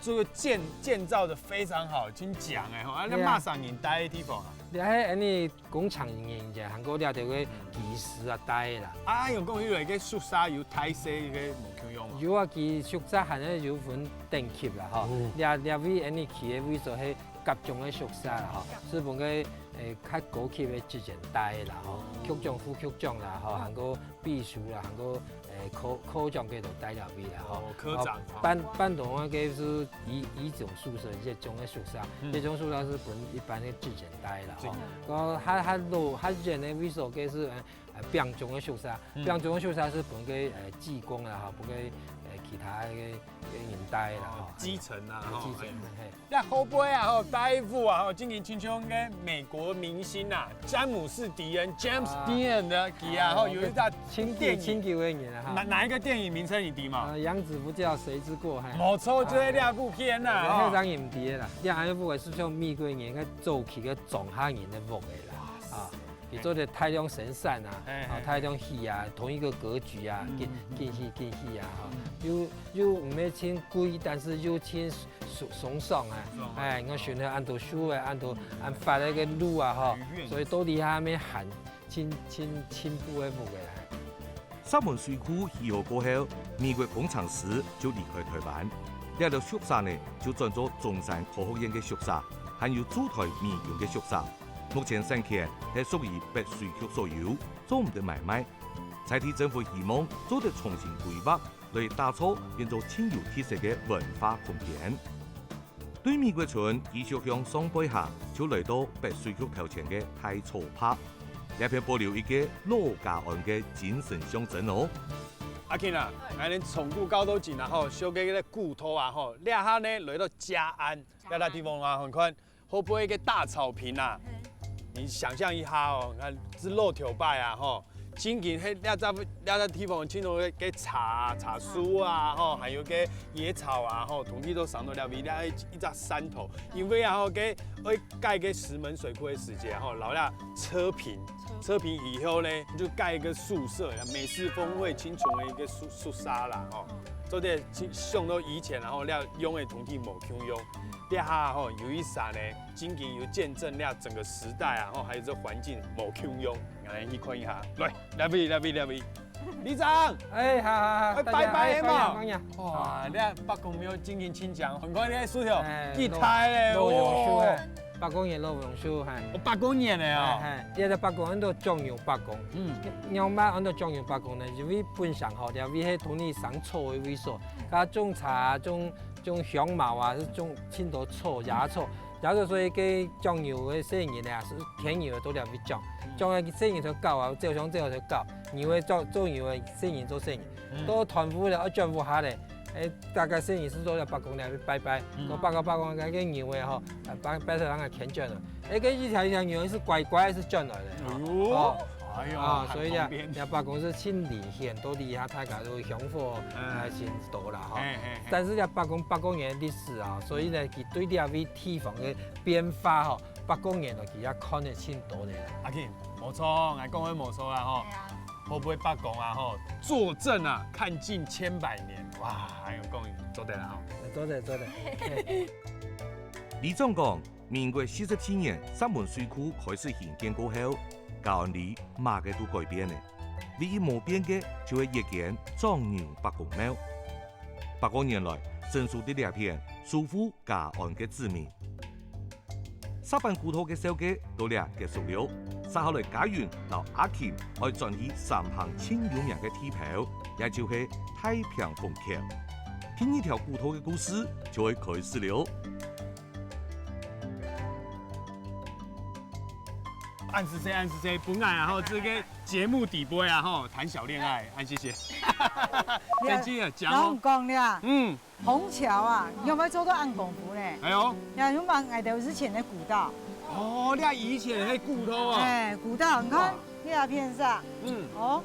這個建，建造得非常好，真靚欸，吼，啊，這，對啊。麼儕人戴个地方啊？這係恁呢工程人員，還過這兜个技師啊戴个啦。啊，用講有一個宿舍有大細个無共樣嘛？有啊，佢宿舍還係有分等級啦，吼。哦。這，這位恁呢起个位所係甲中个宿舍啦，吼，甲中。係分个，誒，較高級个職員戴个啦，吼，哦。局長、副局長啦，吼，還過 秘書啦，還過，誒，科，科長个都戴這位啦，吼。哦，科長，啊，哦。半，半中央个係乙，乙種宿舍，乙種个宿舍，嗯。乙種宿舍係分一般个職員戴啦，吼。職員。然後較，較老，較遠个位所个係，呃，呃，丙種个宿舍，嗯。丙種个宿舍係分个，呃，技工啦，吼，分个，呃，其他个，个人戴啦，哦，吼。基層啊，吼，基層，哎。嘿。 這後背啊，吼，戴屋啊，吼，正經親像个美國明星啊，詹姆士迪恩，James Dean个，佢啊，吼，有一隻電影。啊，哦，清朝，清朝个人啊，哈。哪，哪一個電影名稱你知嗎？啊，養子不教，誰之過，嘿。無錯，就係這部片啊，啊，吼。彼張毋知个啦，這還有屋仔係像美國人个早期个庄下人个屋仔啦，啊。 佢做得大量生產啊，嘿，啊，嘿，大量起啊，同一個格局啊，嗯，緊，嗯，嗯。緊起，緊起啊，吼。嗯。又，又毋係盡貴，但係又盡鬆，鬆爽啊。鬆爽啊。哎，𠊎選擇恁多樹啊，恁多，嗯。恁闊个路啊，吼。有院子。所以到底還無還盡，盡，盡進步个屋仔啊。 廈門水庫起好過後，美國工程師就離開臺灣。這兜宿舍呢，就轉做中山科學院个宿舍，還有駐臺美軍个宿舍。目前產權係屬於北水局所有，做毋得買賣。在地政府希望做得重新規劃，來打造變做盡有特色个文化空間。 對美國村繼續向上背行，就來到北水局頭前个大草埔。這片保留一個老葭案个精神象徵哦。阿慶啊，𠊎等從古到到今啊吼，修个个古道啊吼，這下呢來到葭安，這个地方啊，你看後背个大草坪啊，你想象一下哦，你看這老頭擺啊吼，正經係這隻這隻地方盡多个茶茶樹啊吼，還有个野草啊吼，統統都生到這位，這一隻山頭，因為啊吼，个愛 蓋个石門水庫个時節吼，摎這車坪，車坪以後呢，就蓋一個宿舍，美式風味盡重个一個宿宿舍啦吼。做得想到以前，然後這用个土地無共樣，這下吼有一儕呢，正經有見證這整個時代啊吼，還有這環境無共樣，𠊎來去看一下。來，來位，來位，來位。 里長，哎，好好好，哎，大家拜拜嘛。哎，放下，放下。哇，你看伯公廟正經盡靚，你看你个樹頭，哎，幾大咧，老，老榕樹，哦。哎，伯公爺老榕樹，哎。哦，伯公爺个哦。哎，哎，這个伯公安到醬油伯公。嗯。仰般安到醬油伯公呢？因為本身吼，這位係土地生草个位所，佢種茶啊，種，種香茅啊，係種盡多草、野草。 然後所以个醬油个細人啊，係牽牛个做了去醬，醬个細人就搞啊，照相照就搞，牛个做做牛个，細人做細人。嗯。到團戶了，愛轉屋下咧，哎，大概細人係做了伯公了去拜拜，嗯。到拜个拜个該个牛个吼，啊，拜拜个人啊牽轉來。哎，該一條一條牛係乖乖係轉來个。哎呦，哦。哎呦，啊，所以呢，很方便。這伯公係盡靈顯，到底下大家都香火，嗯。還真多啦吼。嘿，嘿，嘿。但是呢，伯公百過年个歷史啊，所以呢，佢對這位 地方个變化吼，百過年咯，佢也看得盡多个啦。阿慶，無錯，𠊎講个無錯啊吼。對啊。會毋會伯公啊吼，坐鎮啊，看盡千百年，哇，還有講做得啦吼。做得，做得。里長講，民國四十七年石門水庫開始興建過後，葭安里麼个都改變了，唯一無變个就係一間醬油伯公廟。百過年來，生疏在這片，守護 葭安个子民。石板古道个紹介到這結束了，接下來嘉雲摎阿慶愛轉去三坑盡有名个地標，也就係太平紅橋。第二條古道个故事就愛開始了。恁仔細，恁仔細，分𠊎啊吼，這個節目底背啊吼，談小戀愛，恁謝謝。天氣啊，講哦。摎你講咧，嗯。 紅橋啊，仰會做到恁功夫呢？哎喲。呀，有嘛𠊎兜以前个古道。哦，這以前个古道啊。哎，古道，你看，哇。這片上，嗯。哦，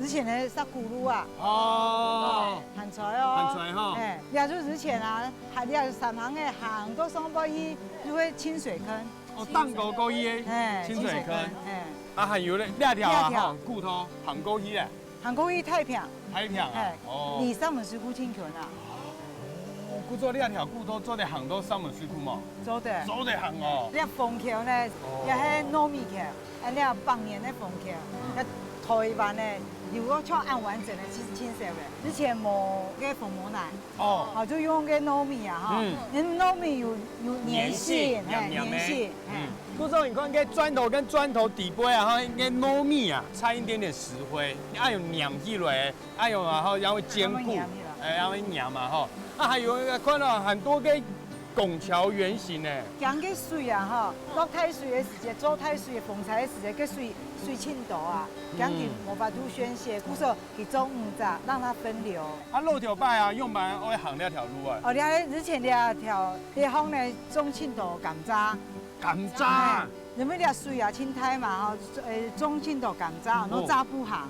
以前个石牯路啊。哦。哎，還在哦。還在吼。哎，這就以前啊，還這三行个行到上背去，就會清水坑。哦，當高高一个哎，清水坑。清水坑，哎。啊，還有咧，這條啊，這條。吼，古道行過去咧。 行過去太平。太平啊？嘿，哦。離石門水庫盡近啊。哦，故所這條古道做得行到石門水庫無？做得。做得行哦。這虹橋呢，哦。也係糯米橋，啊，這百年个虹橋，嗯。這台灣呢，有个像恁完整个，其實盡少个。以前無个紅毛泥，哦。哦，就用个糯米啊，哈。嗯。因為糯米有，有黏性，黏性，嘿，黏黏个。黏性，嘿。嗯。故所你看，該磚頭跟磚頭底背啊，哈，該糯米啊，差一點點石灰，你愛有黏起來。 哎喲，然後然後會堅固，慢慢黏起來。哎，然後黏嘛吼。啊，還有一個看到很多个拱橋圓形呢。講个水啊，吼，落大水个時節，做大水个風災个時節，个水，水盡多啊，嗯。講佢無法度宣洩，故所佢做五隻，讓它分流。啊，老頭擺啊，仰般會行這條路啊？哦，你看以前這條，這項呢，種盡多甘蔗。 甘蔗。哎，因為這水啊，盡大嘛，吼，呃，種盡多甘蔗，哦。拿蔗埔行。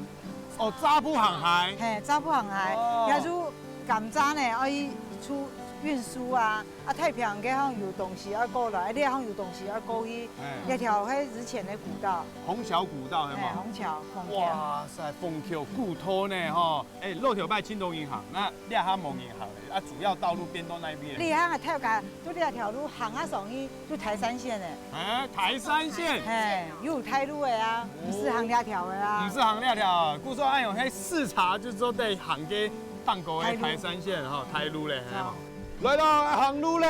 哦，蔗埔行海。嘿，蔗埔行海，哦。也就甘蔗呢，愛出運輸啊，啊，太平个吼有東西愛過來，這項有東西愛過去，哎。這條係以前个古道。虹橋古道，係嘛？哎，虹橋，虹橋。哇塞，虹橋古道呢，吼。 哎，老頭擺盡多人行，該這下無人行了，啊，主要道路變到哪邊？這下大家都這條路行啊上去，就台三線了。啊，台三線？嘿，又有大路了啊，哦。毋使行這條了啊。毋使行這條，故所恁樣，該視察就做得行个放過个台三線吼，大路了，嘿嘛。哦。來咯，行路咧！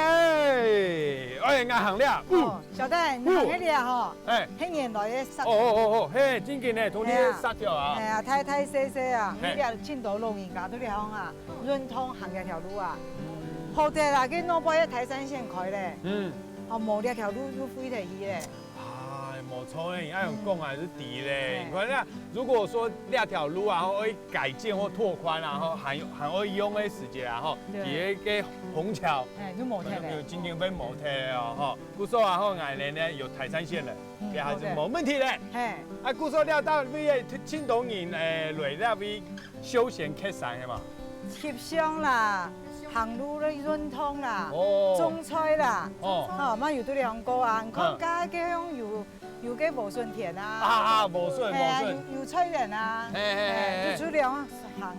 哎，𠊎行了，哦，小戴，你行个這吼， 哎。係原來个石。哦，哦，哦，哦，嘿，正經呢，同你个石頭啊。係啊。哎呀，大大細細啊，嘿。你這盡多老人家都這項啊，嗯。運動行這條路啊。嗯。好得啦，該外背个台三線開咧。嗯。哦，無這條路就廢忒去咧。哎，無無錯咧，你恁樣講還係對咧。嗯。你看啊，如果說這條路啊，吼，愛改建或拓寬啊，吼，還有，還愛用个時節啊，吼，對。在該个虹橋，哎，就無忒咧。可能有今天分無忒咧哦，吼。故所啊，吼，𠊎等呢有台三線了，嗯，這還係無問題咧。OK。嘿。啊，故所這搭位个青島人，誒，來這位休閒客棧係嘛？翕相啦，行路个運動啦，哦。種菜啦，哦。吼，嘛有得兩個啊。你看，嗯。該个樣有 有个莴筍田啊。啊，啊，莴筍，嘿啊，莴筍。有，有菜園啊。嘿，嘿，嘿，嘿。嘿，就出來行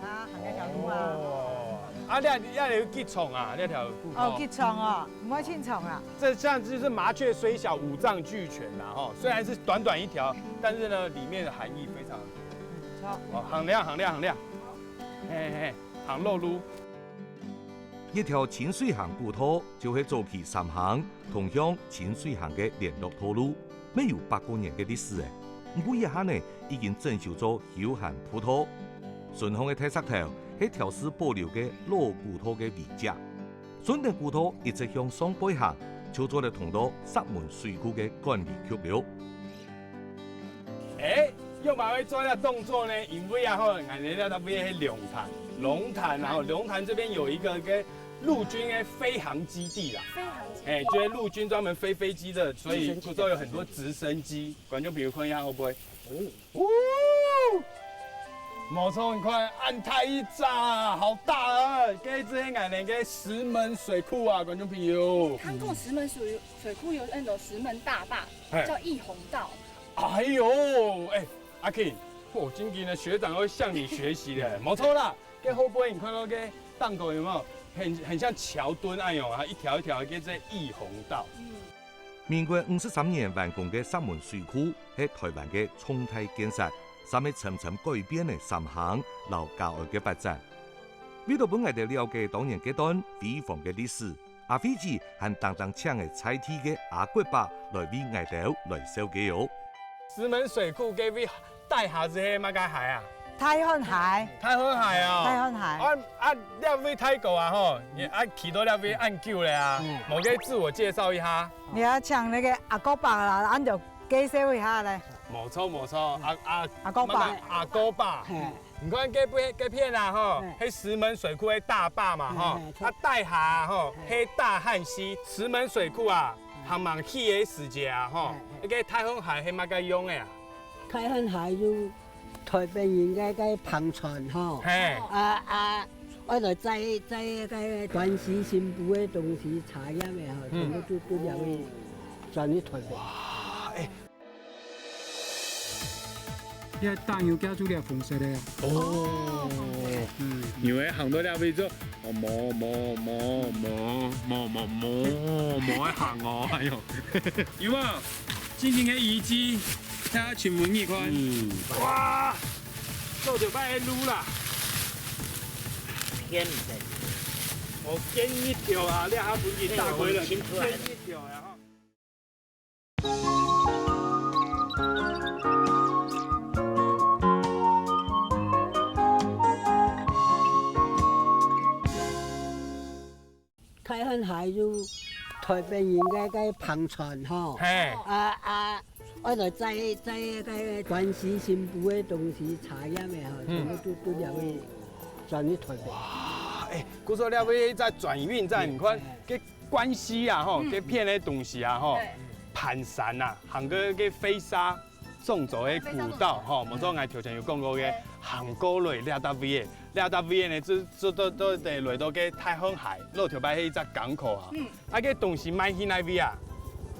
啊，行該條路啊。哦。啊，這，這有幾長啊？這條步道？哦，幾長哦，毋會盡長啊。這像就是麻雀雖小，五臟俱全啦，吼。雖然是短短一條，但是呢，裡面的含義非常，嗯，好。哦，行了，行了，行了。嘿，嘿，嘿，行老路。 一條清水行古道就係早期三坑通向清水坑个聯絡道路，乜有百過年个歷史咧。毋過這下呢，已經整修做休閒步道。脣項个大石頭係調試保留个老古道个遺跡。順等古道一直向上背行，就做得通到石門水庫个管理局了。 誒，仰般會做這動作呢？因為啊吼，𠊎等這搭位係龍潭，龍潭啊，吼，龍潭這邊有一個跟陸軍的飛航基地啦。飛航基地。誒，就是陸軍專門飛飛機的，所以不是有很多直升機。觀眾朋友看一下會不會？哦。哦！無錯，你看，恁大一隻啊，好大啊！這隻𠊎等个石門水庫啊，觀眾朋友。聽講石門水，水庫有那種石門大壩，嘿。叫洩洪道。 哎喲，哎，阿King，我今天的學長要向你學習的，無錯啦。該後背你看到該檔口有沒有？很，很像橋墩恁樣啊，一條一條个這洩洪道。嗯。民國五十三年完工个石門水庫係台灣个重大建設，煞乜深深改變了三坑摎嘉安个發展。為著分𠊎兜了解當年該段輝煌个歷史， 阿輝姊還單單請了在地个阿國伯來為𠊎兜來紹介哦。石門水庫該位底下係麼个溪啊？大漢溪。大漢溪哦。大漢溪。啊，啊，這位大哥啊吼，你啊企到這位恁久了啊，嗯。無該自我介紹一下。你要請那個阿國伯啦，恁就介紹一下來。無錯，無錯，阿，阿，阿國伯。麼个阿國伯。嘿。 你看這片，這片啊吼，嘿。係石門水庫个大壩嘛吼，嘿，嘿，啊，底下啊吼，嘿。係大漢溪，石門水庫啊，嘿。還吂起个時節啊吼，嘿，嘿。該个大漢溪係麼个用个啊？大漢溪就台北人个，个帆船吼，嘿。啊，啊，愛來載，載个關西新埔个東西、茶葉个吼，嗯。全部都，都了去，轉去台北。哇，哎， 這大牛家族了紅色的。哦。嗯。牛仔行到這位就，哦，無，無，無，無，無，無，無愛行哦，哎喲。有無？今天个雨季，大家請問你看。嗯。哇，做就歹路啦。天的。我跟一條啊，這下分你大回了，哎喲，你跟一條啊，哈。 大漢溪就台北人个，个帆船吼。嘿。啊，啊，愛來載，載个關西新埔个東西、茶葉个吼，嗯。全部都，都了去，轉去台北。哇，哎，故所這位在轉運站，你看，嘿。 關西啊吼，嗯。該片个東西啊吼，對。盤山啊，還過該飛沙縱走个古道吼，飛沙縱走。無錯，𠊎頭前有講過个，對。行過來這搭位个，這搭位个呢，就，就到，到底來到該大漢溪，老頭擺係一隻港口啊。嗯。啊，該東西賣去哪位啊？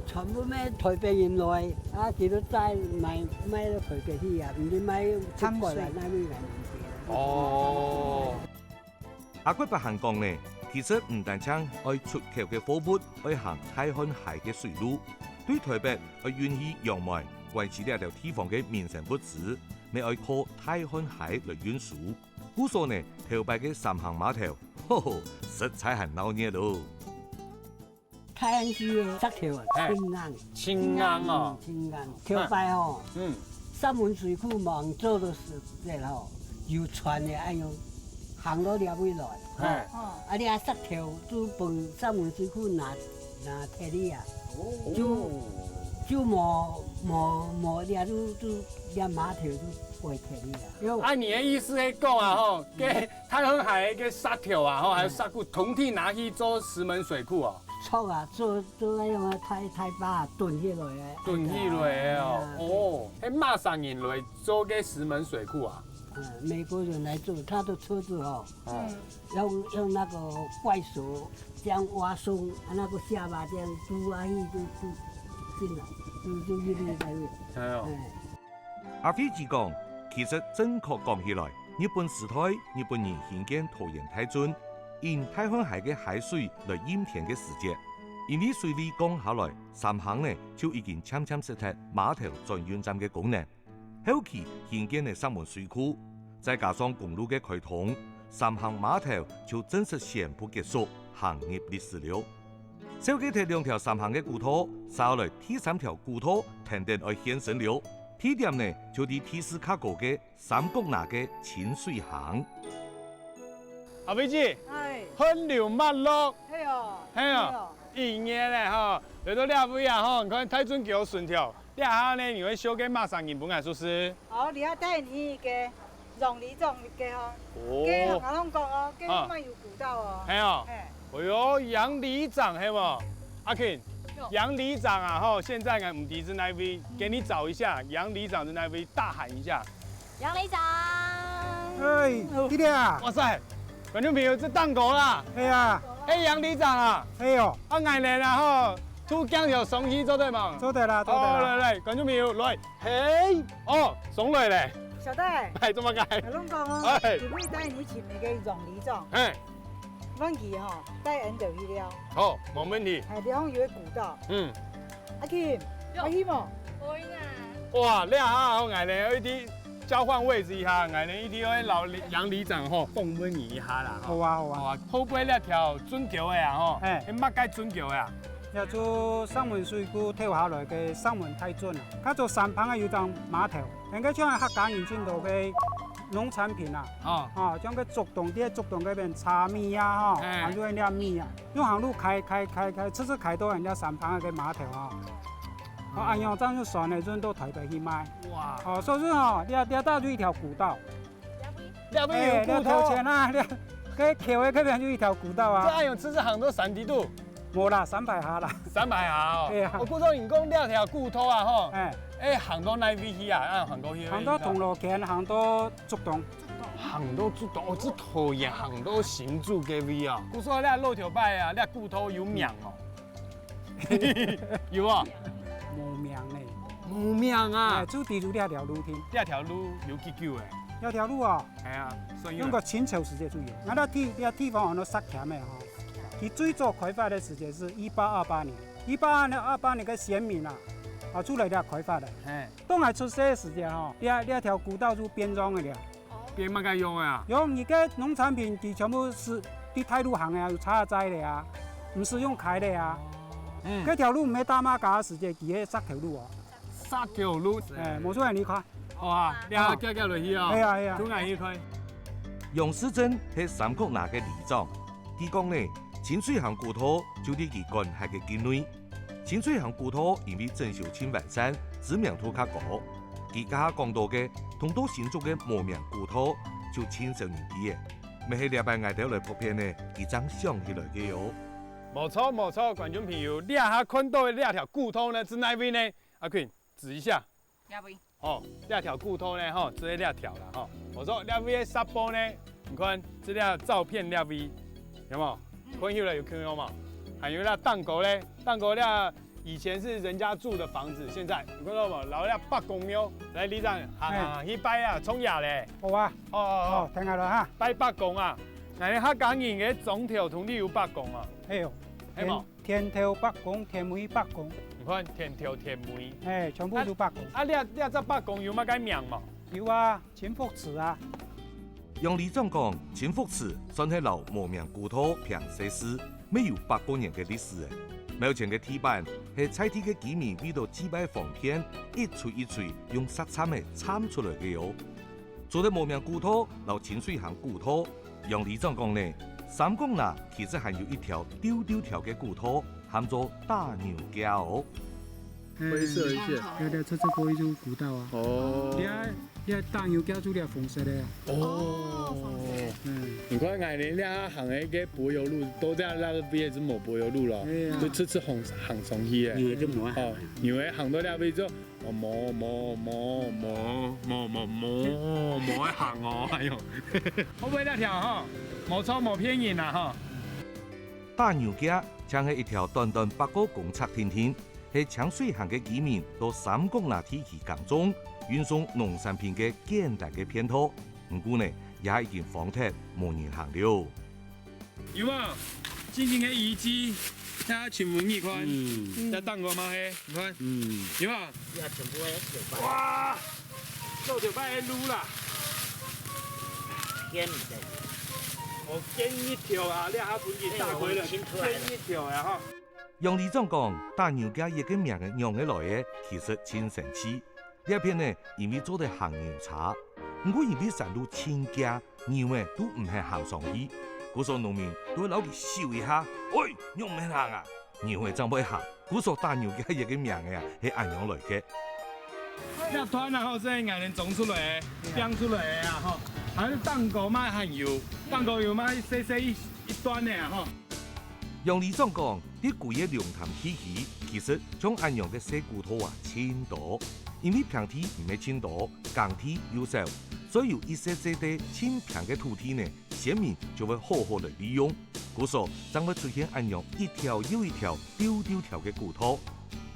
全部賣台北人來，啊，佢都載賣，賣到台北去啊，毋係賣出國來，淡水。哪位來？哦。 阿國伯還講呢，其實毋單淨愛出口个貨物愛行大漢溪个水路，對台北愛運去楊梅、關西這兜地方个民生物資，乜愛靠大漢溪來運輸。故所呢，頭擺个三坑碼頭，吼吼，實在還鬧熱咯。 大漢溪个石頭啊，嘿。盡硬。盡硬哦。嗯，盡硬。頭擺吼，嗯。石門水庫吂做到係這吼，有船个愛用行到這位來，嘿。吼。啊，這石頭就分石門水庫拿，拿忒去啊。哦。就就無無無，這就就這碼頭就關忒去了。有啊，你的意思係講啊，吼，該大漢溪个石頭啊，吼，還有石牯，通體拿去做石門水庫啊？錯啊，做做該種大大壩囤起來个。囤起來个哦，哦，係麼儕人來做个石門水庫啊？嗯，美國人來做，他的車子哦，嗯，用用那個怪手這樣挖洞，啊那個下巴這樣嘟下去就就進來，就就一路在那。哎喲。哎。阿輝姊講，其實正確講起來，日本時代，日本人興建桃園大圳，因大漢溪个溪水來蔭田个時節，因為水位降下來，三坑呢就已經漸漸失忒碼頭轉運站个功能。 後期興建个石門水庫，再加上公路个開通，三坑碼頭就正式宣布結束，行入歷史了。紹介忒兩條三坑个古道，續來第三條古道跈等愛現身了。地點呢，就在地勢較高个三角林个清水坑。阿輝姊，哎，汗流脈落，係哦，係哦，係哦。一年了吼，來到這位啊吼，你看大圳橋脣頭， 這下呢，你會紹介麼儕人分𠊎熟識？哦，這下帶你去一個楊里長个吼。哦。該同𠊎摎你講哦，該啊。後面有古道哦。係哦。係。哎喲，楊里長係無？阿Ken，有。楊里長啊，吼，現在𠊎毋知在哪位，給你找一下，楊里長在哪位，大喊一下。 楊里長。哎，弟弟啊。哇塞，觀眾朋友，這當高啦。係啊。哎，楊里長啊。係哦。啊，𠊎等啊吼，渡鏡頭上去做得無？做得啦，做得啦。哦，來來，觀眾朋友，來，嘿，哦，上來咧。小戴。哎，做麼个？𠊎摎你講哦，哎。今日帶你尋一個楊里長。嘿。 問佢吼，帶𠊎等去尞。好，無問題。哎，尞有個古道。嗯。阿Kim，有。愛去無？愛啊。哇，這下吼，𠊎等一定交換位置一下，𠊎等一定愛摎楊里長吼訪問你一下啦。吼。好啊，好啊。好啊，後背這條圳橋个啊吼，哎。係麼个圳橋个啊？這就石門水庫敨下來个石門大圳啊，較早三坑个有張碼頭，應該像客家人盡多个農產品啊。 哦。哦，像該竹東，在竹東該片茶米啊，吼，哎。還有該粒米啊，用行路開開開開，直直開到人家三坑个碼頭啊。哦，嗯。恁樣，這樣用船仔運到台北去賣。哇。哦，所以說吼，這這搭就一條古道。這位有古道。哎，這頭前啊，這該橋个隔壁就一條古道啊。這恁樣直直行到山底肚。 無啦，三排下啦。三排下哦。係啊。哦，故所你講這條古道啊，吼，哎。哎，行到哪位去啊？啊，行過去。行到銅鑼圈，行到竹東。行到竹東，哦，這桃園行到新竹該位啊。故所這老頭擺啊，這古道有名哦。有啊。無名呢。無名啊。哎，就知有這條路定。這條路有幾久誒？這條路哦， 係啊，算有。用過清朝時節就有。𠊎這地這地方安到石崁个吼，佢最早開發个時節係一八二八年，一八二八年个先民啊，啊出來這開發个。嘿。當𠊎出世个時節吼，這這條古道就變樣个了。變麼个樣啊？用佢个農產品，佢全部係在大路行个啊，有車載个啊，毋使用開个啊。嗯。該條路毋係大馬家个時節，佢係石頭路哦。石頭路。哎，無錯，你看。 好啊，你啊，遽遽落去啊。係啊，係啊。同𠊎去看。楊士珍係三角林个里長，佢講呢，清水坑古道就在佢管轄个境內。清水坑古道因為整修盡完善，知名度較高。佢這下講到个通到新竹个無名古道，就盡少人知个。乜係這擺𠊎兜來拍片呢，佢正想起來个哦。無錯，無錯，觀眾朋友，這下看到个這條古道呢，係哪位呢？阿Queen，指一下。 這位。哦，這條古道呢，吼，就係這條啦，吼。無錯，這位个石埔呢，你看，這條照片這位，有無？嗯。看起來有看到無？還有那蛋糕嘞，蛋糕那以前是人家住的房子，現在你看到無？然後那伯公廟，來，里長，行行行，去拜啊，衝呀嘞。好啊。哦哦哦，哦，聽下來哈。拜伯公啊，𠊎客家人个庄頭通常有伯公啊。係哦。係無？ 田頭伯公，田尾伯公。你看，田頭田尾。哎，全部都伯公。啊，這這隻伯公有麼个名無？有啊，秦福祠啊。楊里長講，秦福祠算係摎無名古道平世事，乜有百過年个歷史了。廟前个地板係在地个居民為著祭拜方便，一錘一錘用石杉仔杉出來个哦。 除了無名古道摎清水坑古道，楊里長講呢，三角林其實還有一條丟丟條个古道，喊做打牛街哦。嗯，灰色一些。有點赤赤過一種古道啊。哦。你看，你看大牛家住了紅色的啊。哦，紅色的。嗯。你看，𠊎等這行个該柏油路，到這那个位置無柏油路了，哎呀。就直直行，行上去个。牛仔就無愛行。哦，牛仔行到這位就，哦，無，無，無，無，無，無，無，無愛行哦，哎喲。後尾那條哈，無錯，無騙人啦哈。大牛街正係一條短短八个公尺定定， 係清水坑个居民到三角林地區耕種、運送農產品个簡單个便道。毋過呢，也已經荒忒，無人行了。有無？進前个遺跡，大家請問你看，嗯。在當過嗎？嘿，你看，嗯。有無？也全部係石板。哇，石頭擺个路啦。見毋得。哦，見一條啊，這下分佢打開了，哎，我們清出來了。見一條啊，哈。 楊里長講，大牛街這个名仔仰仔來个，其實盡神奇。這片呢，因為做得行牛車，毋過因為山路盡崎，牛仔都毋肯行上去，故所農民都會摎佢咻一下，「喂，仰毋肯行啊？」牛仔正會行，故所大牛街這个名仔啊，係恁樣來个。這段啊，吼，係𠊎等種出來个，放出來个啊，吼，還係當高嘛還有，當高有嘛細細一，一段个啊，吼。 楊里長講，在歸个龍潭地區，其實像恁樣个細古道啊，盡多。因為平地毋係盡多，耕地又少，所以有一些細塊盡平个土地呢，先民就會好好來利用。故所，正會出現恁樣一條又一條、兜兜條个古道。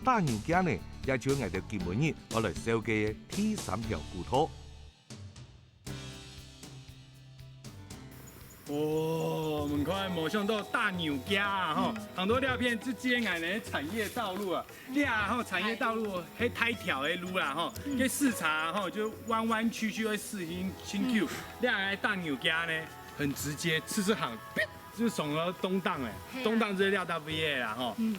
大牛街呢，也就𠊎兜今晡日愛來紹介个第三條古道。 哦，𠊎看無想到大牛街啊，吼，行到這片就接𠊎等个產業道路啊。這啊，吼，產業道路係大條个路啦，吼，該市場啊，吼，就彎彎曲曲，會駛很，很久。這啊，大牛街呢，很直接，直直行，嗶，就上到東檔了，嘿啊。東檔就係這搭位个啦，吼。嗯。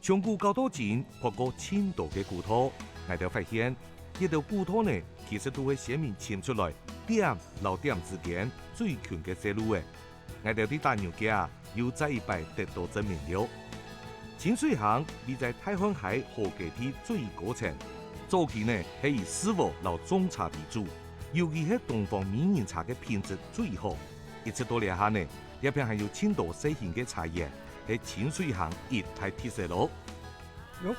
從古到今，蹉過盡多个古道，𠊎兜發現，這兜古道呢，其實都係先民尋出來，點摎點之間最近个細路仔。𠊎兜在大牛街啊，又再一擺得到證明了。清水坑位在大漢溪河階地最高層，早期呢係以士和摎種茶為主，尤其係東方美人茶个品質最好。一直到這下呢，這片還有盡多細型个茶園， 係清水坑一大特色咯。喲，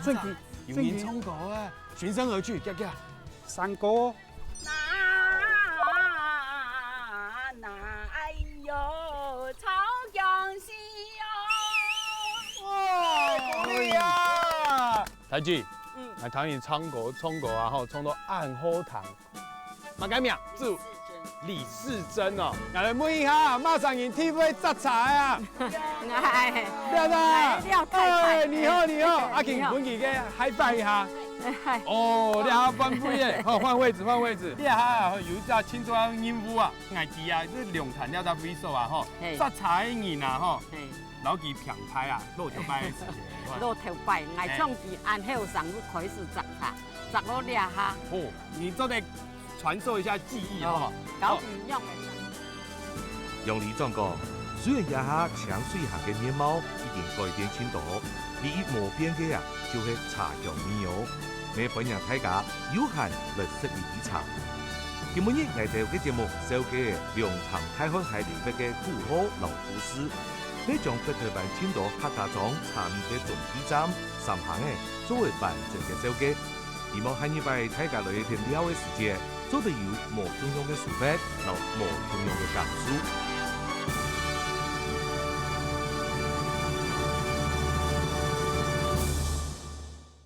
正經，有人唱歌啊，循聲而去，遽遽。山歌。那，那，哎喲，超強西哦。哇，鼓勵啊！大姐，嗯。來聽你唱歌，唱歌啊，吼，唱到恁好聽。 麼个名？祝李世珍哦。來，來問一下，麼儕人第一位摘茶啊？哎，廖大。哎，廖太太。哎，你好，你好。阿琴，你好。分佢个high five一下。哎，嗨。哦，這下換位耶，好，換位置，換位置。這下有一隻慶祝任務啊，𠊎知啊，這龍潭這隻位所啊，吼，嘿。摘茶个人啊，吼，嘿。摎佢平排啊，落頭擺个時間，你看。落頭擺，𠊎從佢恁後生就開始摘茶，摘到這下。哦，你做得 傳授一下技藝，好不好？哦，搞營養的。楊里長講，雖然這下清水坑个面貌已經改變盡多，唯一無變个啊，就係茶香味哦，乜歡迎大家有閒來食一杯茶。今晡日𠊎兜个節目紹介个龍潭大漢溪流域个古道摎故事，乜將北台灣盡多客家庄茶米个中繼站三坑仔作為完整个紹介。 希望下二擺大家來這片尞个時節，做得有無共樣个收穫，摎無共樣个感受。